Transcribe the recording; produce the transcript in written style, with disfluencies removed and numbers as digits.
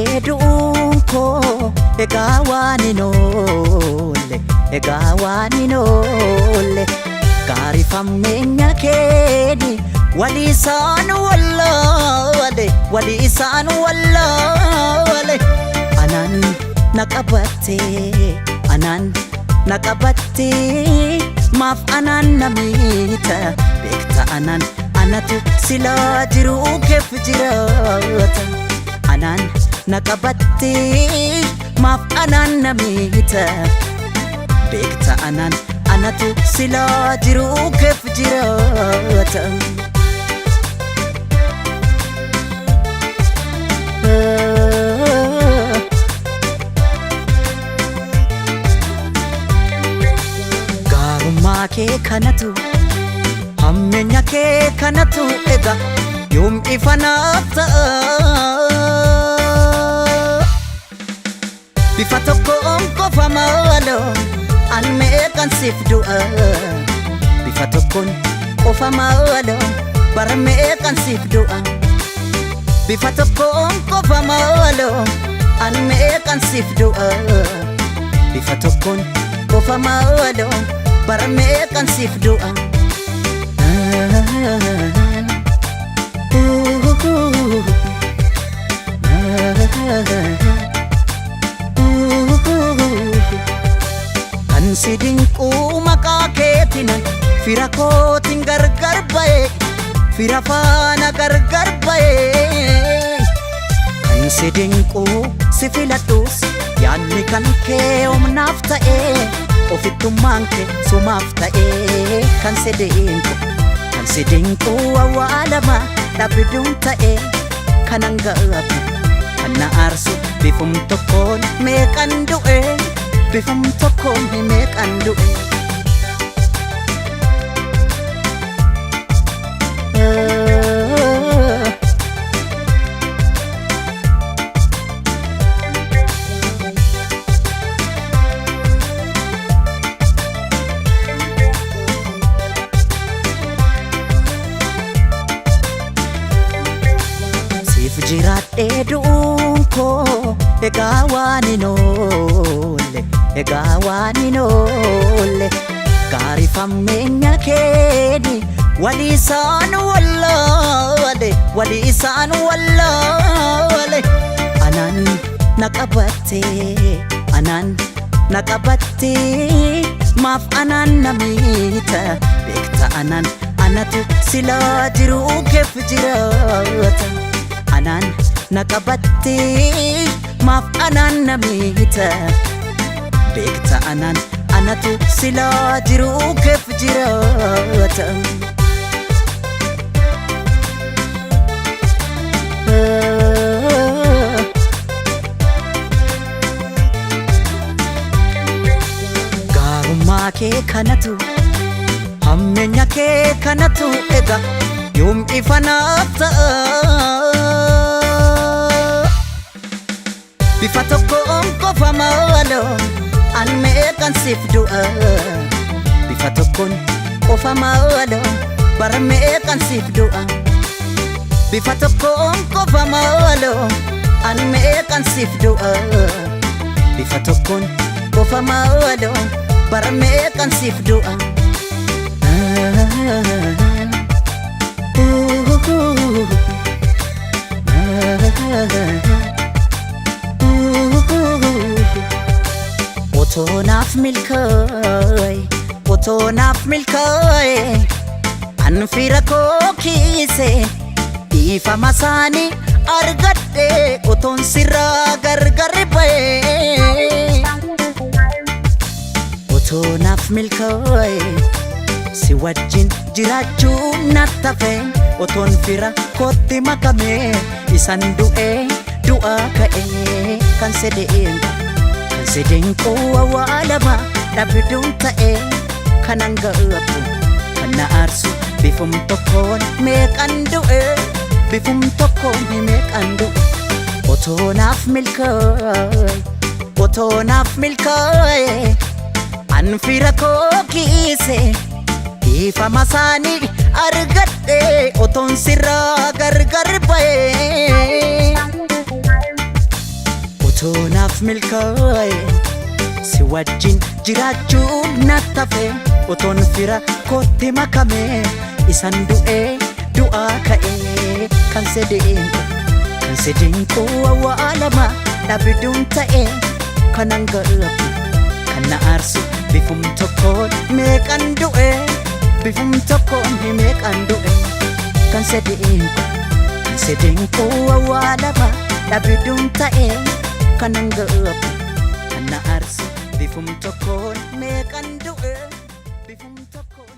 jiraadhee du'uun koo egaa waan hin oolle, egaa waan hin oolle. Gaarifammeenya keeni walii isaan wallaale, walii isaan wallaale. Anaan na qabatte, anaan na qabatte, maaf anaan na miita? Beekta anaan anatu silaa jiruu keef jiraata. Anaan na qabatte, maaf anaan na miita? Beekta anaan anatu silaa jiruu keef jiraata. Gaarummaa kee kanatu, hammeenya kee kanatu egaa yoom ifa naaf ta'a? Bifa tokkoon qofa maaloo an meeqan siif du'a? Bifa tokkoon qofa maaloo bara meeqan siif du'a? Bifa tokkoon qofa maaloo an meeqan siif du'a? Bifa tokkoon qofa maaloo bara meeqan siif du'a? Kan si dinquu maqaa keetinan fira kootiin gargar ba'e, fira faana gargar ba'e. Kan si dinquu si filadhus yaadni kan kee humnaaf ta'e, ofittummaan kee sumaaf ta'e. Kan si dinqu, kan si dinquu awwaalama dhabduun ta'e, kanan gaabu kan na aarsu bifum tokkoon meeqan du'e, bifum tokkoon meeqan du'e. Siif jiraadhee du'uun koo egaa waan hin oolle, egaa waan hin oolle. Gaarifammeenya keeni walii isaan wallaale, walii isaan wallaale. Anaan na qabatte, anaan na qabatte, maaf anaan na miita? Beekta anaan anatu silaa jiruu keef jiraata. Anaan na qabatte, maaf anaan na miita? Beekta anaan anatu silaa jiruu keef jiraata. Gaarummaa kee kanatu, hammeenya kee kanatu egaa yoom ifa naaf ta'a? Bifa tokkoon qofa maaloo an meeqan siif du'a? Bifa tokkoon qofa maaloo bara meeqan siif du'a? Bifa tokkoon qofa maaloo an meeqan siif du'a? Bifa tokkoon qofa maaloo bara meeqan siif du'a? Otoo naaf milkaa'e, otoo naaf milkaa'e, an fira koo kiise dhiifama isaanii argadhe, otoon sirraa gargar ba'e. Otoo naaf milkaa'e si wajjin jiraachuu natti hafe, otoon fira kootti makame isan du'e du'aa ka'e. Kan si dinqu, kan si dinqu awwaalama dhabduun ta'e, kanan gaabu kan na aarsu bifum tokkoon meeqan du'e, bifum tokkoon meeqan du'e. Otoo naaf milkaa'e, otoo naaf milkaa'e, an fira koo kiise dhiifama isaanii argadhe, otoon sirraa gargar ba'e. Otoo naaf milkaa'e si wajjin jiraachuun natti hafe, otoon fira kootti makame, isan du'ee du'aa ka'ee. Kan si dinqu, kan si dinqu awwaalama dhabduun ta'e, kanan gaabbu, kan na aarsu bifum tokkoon meeqan du'e, bifum tokkoon meeqan du'e. Kan si dinqu, kan si dinqu awwaalama dhabduun ta'e, kanan gaabbu, kan na aarsu bifum tokkoon meeqan du'e, bifum tokkoon.